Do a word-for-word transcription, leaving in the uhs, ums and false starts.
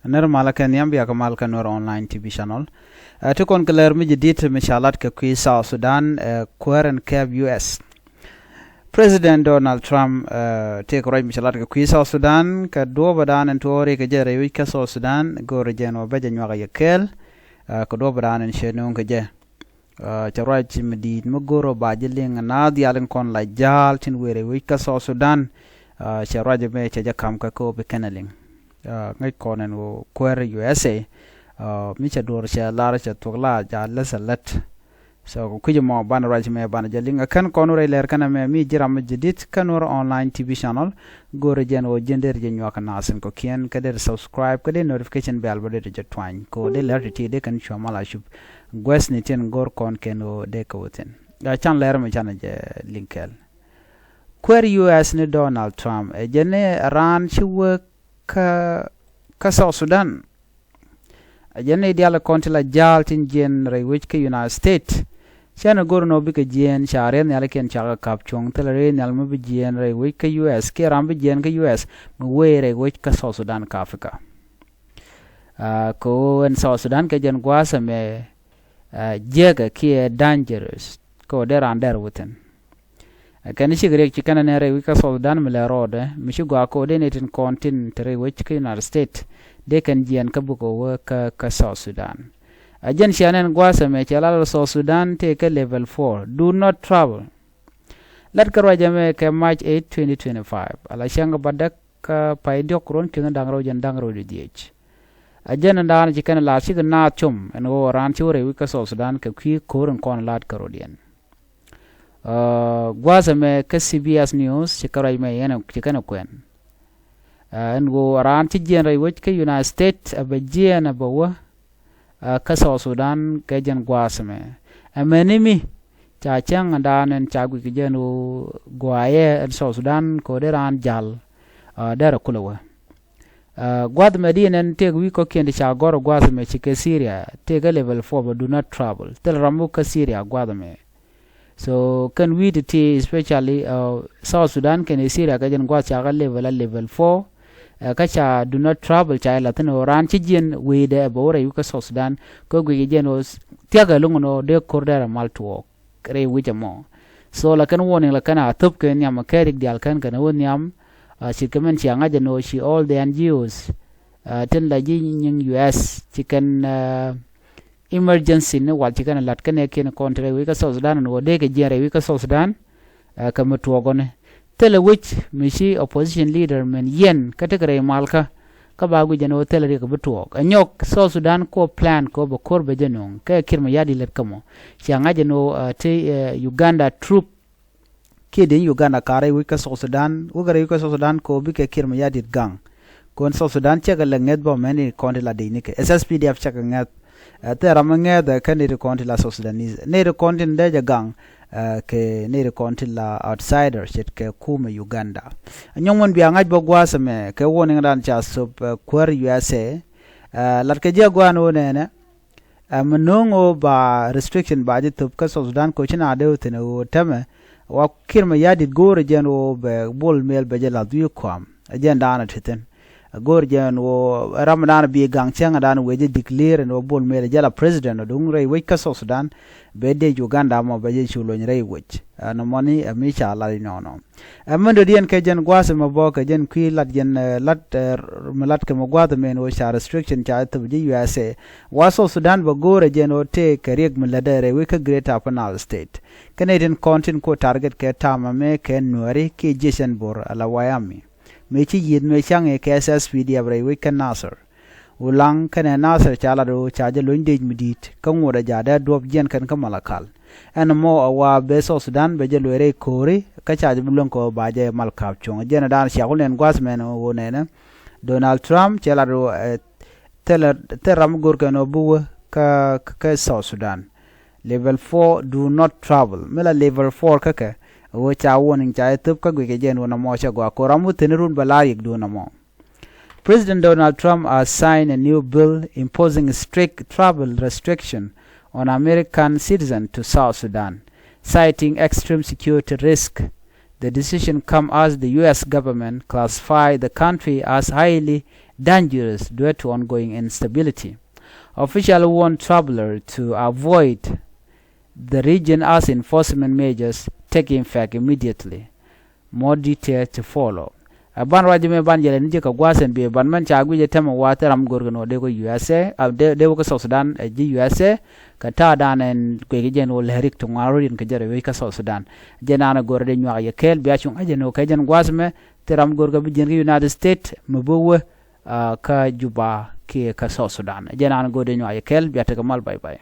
Nɛr malä kɛ nhiam bia kɛ mal kä Nuɛr Online T V Channel. Ɛ, ti kɔn kɛ lɛr mi jadid mi ca lat kɛ kui̱ South Sudan, ɛ, kuäär ɛn kɛɛp U S. President Donald Trump, ɛ, tëëkɛ ruac mi ca lat kɛ kui̱ South Sudan kɛ duɔ̱ɔ̱pädan ɛn tuɔɔri kɛ jɛ rɛy wec kä South Sudan, go̱o̱rɛ jɛn wä bɛ jɛ nyuak a yɛ kɛɛl, ɛ, kɛ duɔ̱ɔ̱pädan ɛn cɛ nööŋ kɛ jɛ. Ɛ, cɛ ruac mi di̱i̱t mi go̱o̱rä ba ji̱ liŋ na dhial in kɔn la ja̱a̱l tin wëë rɛy wec kä South Sudan. Ɛ, cɛ ruac mɛ cɛ jɛ ka̱m kä kɛ ɣöö bi kɛn ɛ liŋ. Ɛ, ŋäc kɔn ɛn ɣöö kuäär U S A, ɛ, mi cɛ duɔ̱ɔ̱r cɛ lar cɛ thuɔ̱k la ja̱a̱l lät cɛ lät. So kɛ kui̱c ɛmɔ banɛ ruac mɛ banɛ jɛ liŋ. Ɛ kɛn kɔn wä rɛy lɛr kɛn ɛmɛ mi ji̱ ram mi jadid kä Nuɛr Online T V Channel. Go̱o̱rɛ jɛn ɣöö ji̱n deri jɛ nyuak kɛ nath in kɔ̱kiɛn kä deri subscribe kä deri notification bell bä deri jɛ tuany kɛ ɣöö deri lɛr ti̱ti̱ deri kɛn cua mal a cup guɛ̈thni tin go̱r kɔn kɛn ɣöö dee kɛ wä thi̱n. Ɛ, can lɛr mi canɛ jɛ liŋ kɛɛl. Kuäär U S ni Donald Trump ɛ jɛn ni raan ci wä kä, kä South Sudan. Ɛ jɛn ni diaal kɔn ti la ja̱a̱l tin jiɛn rɛy wec kä United States. Cɛn ɛ go̱r nɔ bikɛ jiɛn ca riɛth nhialikiɛn cakɛ ka̱p cuɔ̱ŋ thilɛ riɛth nhial mi bi jiɛn rɛy wec kä U S kiɛ ram bi jiɛn kä U S mi wëë rɛy wec kä South Sudan kä Africa. Ɛ, kɛ ɣöö ɛn South Sudan kɛ jɛn gua̱a̱th ɛmɛ, ɛ, jiäkɛ kiɛ dangerous kɛ ɣöö dee raan dɛr wä thi̱n. Ɛ, kɛn cikɛ riɛk ci kɛn ɛ nɛn rɛy wec kä South Sudan mi lɛ rɔɔdɛ mi ci gɔaa kɛ ɣöö dee nɛy tin kɔn tin te rɛy wec kä United States dee kɛn jiɛn kä bukɛ wä kä, kä South Sudan. Ɛ jɛn cia nɛn gua̱a̱th ɛmɛ cɛ lat South Sudan tëë kä level four, do not travel. Lat kä ruac ɛmɛ kɛ March eight, twenty twenty-five. Ala cäŋ kɛ bädäk kä pay diɔ̱k ruɔ̱n ki̱n da̱ŋ rɛw jɛn da̱ŋ rɛw di dhiec. Ɛ jɛn ɛn da̱a̱n ci kɛn ɛ la̱r cikɛ naath com ɛn ɣöö raan ci wä rɛy wec kä South Sudan kɛ kui̱ ko̱r in kɔn la̱t kärɔ̱diɛn. Ɛ, gua̱a̱th ɛmɛ kä C B S News ci kɛ ruac mɛ yɛn ci kɛn ɛ kuɛn. Ɛ, ɛn ɣöö raan ci jiɛn rɛy wec kä United States ɛ bɛ jiɛn ɛ bɛ wä, ɛ, kä South Sudan kɛ jɛn gua̱a̱th ɛmɛ. Ɛmɛni mi ca cäŋ ɛn da̱a̱n ɛn ca guic kɛ jɛn ɣöö gua̱a̱yɛ ɛn South Sudan kɛ ɣöö dee raan ja̱l, ɛ, derɛ kulɛ wä. Ɛ, gua̱th mɛ di̱i̱n ɛn tëëk wi̱i̱ kɔ̱kiɛn ti ca gɔ̱r ɛ gua̱th mɛ ci kɛ Syria tëëk ɛ level four bɛ do not travel. Thil ram wä kä Syria gua̱th mɛ. So kɛn wi̱i̱ ti ti especially, ɛ, South Sudan kɛnɛ Syria kɛ jɛn gua̱th ca kä level a level four. Ɛ, kä ca do not travel ca ilɛ thi̱n ɣöö raan ci jiɛn wi̱i̱dɛ ɛ bɛ wä rɛy wi̱i̱ kä South Sudan kä guic kɛ jɛn ɣöö thia̱k ɛ lo̱ŋ ɛn ɣöö dee ko̱r dɛr ɛ mal tuɔɔk rɛy wi̱c ɛmɔ. So la kɛn warning la kɛn a thop kɛ nhiam ɛ kɛ rik diaal kɛn kɛn ɛ wä nhiam. Ɛ, ci kɛ mɛn cia ŋa̱c ɛn ɣöö ci all the N G Os, ɛ, tin la ji̱ nyiŋ U S ci kɛn, ɛ, emergency ni wal ci kɛn ɛ la̱t kɛn ɛ kiɛn kɔn ti rɛy wi̱c kä South Sudan ɛn ɣöö dee kɛ jiɛn rɛy wi̱c kä South Sudan. Ɛ, kɛ mi tuɔɔk ɔni thilɛ wec mi ci opposition leader min yɛn kä tekɛ rɛy malkä. Kä ba guic ɛn ɣöö thilɛ riɛk bi tuɔɔk ɛ nyɔk South Sudan kɔ plan kɛ ɣöö bɛ ko̱r bɛ jɛ nööŋ kɛ Kiir Mayardit lät kä mɔ. Cia ŋa̱c ɛn ɣöö, ɛ, ti, ɛ, Uganda troop kiɛ dee Uganda ka̱r rɛy wec kä South Sudan wekɛ rɛy wec kä South Sudan kɛ ɣöö bikɛ Kiir Mayardit gaŋ. Kɔn South Sudan cɛ kɛ lɛ ŋäth bä mɛni kɔn ti la dec nikɛ S S P D F cɛ kɛ ŋäth. Ɛ, thil ram mi ŋäth ɛ kä nɛy ti kɔn ti la South Sudanese, nɛy ti kɔn tin dee jɛ gaŋ, ɛ, kɛ nɛy ti kɔn ti la outsider ce̱tkɛ kumɛ Uganda. Nyɔŋ min bia ŋa̱c bä gua̱a̱th ɛmɛ kɛ warning dan ca thop, ɛ, kuäär U S A. Ɛ, latkɛ ji̱ a gua̱a̱n ɣöö nɛnɛ, ɛ, mi no̱o̱ŋ ɣöö ba restriction ba ji̱ thop kä South Sudan koci na dee wä thi̱n ɣöö tämɛ wa Kiir Mayardit go̱o̱rɛ jɛn ɣöö bɛ Bol Mel bɛ jɛ la̱th wi̱i̱ kua̱m. Ɛ jɛn daanɔ ti thi̱n. Go̱o̱r jɛn ɣöö ram dan bi gaŋ cäŋ dan wecɛ declare ɛn ɣöö Bol Mel jɛ la president ɔ duŋ rɛy wec kä South Sudan. Bɛ dec Uganda mɔ bɛ jɛ cu lony rɛy wec. Ɛn mɔni ɛ mi ca lat inɔnɔ. Ɛ mi dɔ̱diɛn kɛ jɛn gua̱a̱th mɛ bɔ kɛ jɛn kui̱ lat jɛn, ɛ, lat, ɛ, mi lat kɛ mɛ gua̱a̱th mɛ ɛn ɣöö ca restriction ca thop ji̱ U S A. Wa South Sudan bɛ go̱o̱rɛ jɛn ɣöö tëë kɛ riɛk mi lätdɛ rɛy wec kä Greater Upper Nile State. Kä nɛy tin kɔn tin ku target kɛ ta̱a̱ mɛ kɛ Nuääri kiɛ jiec ɛn Bor ala White Army. Mëë ci yieth mëë ca̱ŋ i̱ kɛ S S P D F rɛy wec kä Nasir. Ulaŋ kɛnɛ Nasir ca lat ɣöö ca jɛ lony dec mi di̱i̱t kä ŋuɔ̱t ɛ ja̱ dee duɔ̱p jiɛn kɛn kä Malakal. Ɛn mɔ ɛ wa bɛ South Sudan bɛ jɛ luɔc rɛy ko̱ri kä ca jɛ bi luäŋ kɛ ɣöö ba jɛ mal ka̱p cuɔ̱ŋ. Jiɛn ɛ da̱a̱n cia ku nɛn gua̱th mɛn ɣöö nɛnɛ Donald Trump cɛ lat ɣöö, ɛ, thilɛ, thil ram mi go̱r kɛn ɣöö bi wä kä, kä, kä South Sudan. Level four, do not travel. Mi la level four kä kɛ ɣöö ca warning ca jɛ thop kä guic kɛ jɛn ɣöö nɔmɔ cɛ gɔaa kɛ ɣöö ram mi thi̱n run bɛ la̱r yik duun nɔmɔ. President Donald Trump has signed a new bill imposing strict travel restriction on American citizens to South Sudan, citing extreme security risk The decision comes as the U S government classifies the country as highly dangerous due to ongoing instability. Officials warn travelers to avoid the region as enforcement measures take effect immediately. More details to follow. Ɛ ban ruac jɛ mɛ ban jɛ lɛ ni jɛ kɛ gua̱a̱th ɛn biɛ ban mɛn ca guic ɛ tɛmɛ wa thil ram go̱r kɛ ni wä dee kɛ U S A, a dee wä kä South Sudan ɛ ji̱ U S A. Kɛ ta̱a̱ dan ɛn kuek jɛ ni wä lɛ rik ti ŋuan rot in kɛ jɛ rɛ wec kä South Sudan. Jɛ naan ɛ go̱r dee nyuak yɛ kɛɛl bia cuŋ ɛ jɛ ni wä kɛ jɛn gua̱a̱th mɛ thil ram go̱r kɛ bi jiɛn kä United States mɛ bi wä kä Juba kiɛ kä South Sudan. Jɛ naan ɛ go̱r dee nyuak yɛ kɛɛl bia tekɛ mal, bye bye.